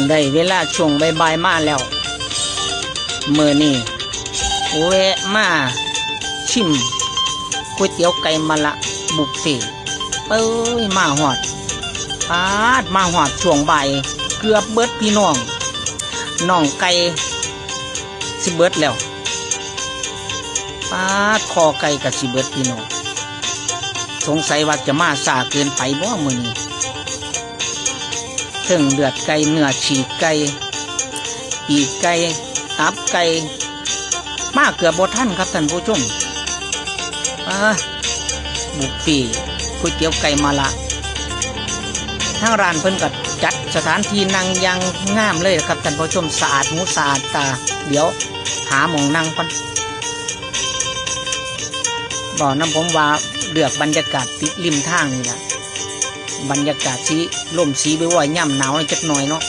ໄດ້ເວລາຊ່ວງບ່າຍໆມາແລ້ວ ມື້ນີ້ແວະມາຊິມ ກ໋ວຍຕຽວໄກ່ມະລະບຸບເຟ. ເອີຍ ມາຮອດ ປາດ ມາຮອດຊ່ວງບ່າຍ ເກືອບເບິດພີ່ນ້ອງ ໜອງໄກ່ຊິເບິດແລ້ວ ປາດ ຄໍໄກ່ກໍຊິເບິດພີ່ນ້ອງ. ສົງໄສວ່າຈະມາຊ້າເກີນໄປບໍ່ມື້ນີ້ ເທິງເລືອດໄກ່ ເນື້ອຊີ້ກໄກ່ ປີກໄກ່ ຕັບໄກ່ ມາເກືອບບໍ່ທັນຄັບທ່ານຜູ້ຊົມ. ອາ ບຸບເຟ ກ໋ວຍຕຽວໄກ່ມະລະ ທາງຮ້ານເພິ່ນກໍຈັດສະຖານທີ່ນັ່ງຢ່າງງາມເລີຍຄັບທ່ານຜູ້ຊົມ ສະອາດຫູສະອາດຕາ. ດຽວຫາໝ່ອງນັ່ງກ່ອນ ເວົ້ານຳຜົມວ່າເລືອກບັນຍາກາດຕິດລິມທາງນີ້ລະ ບັນຍາກາດຊິລົມສີວວາຍໆຍາມໜາວຈັກໜ່ອຍເນາະ.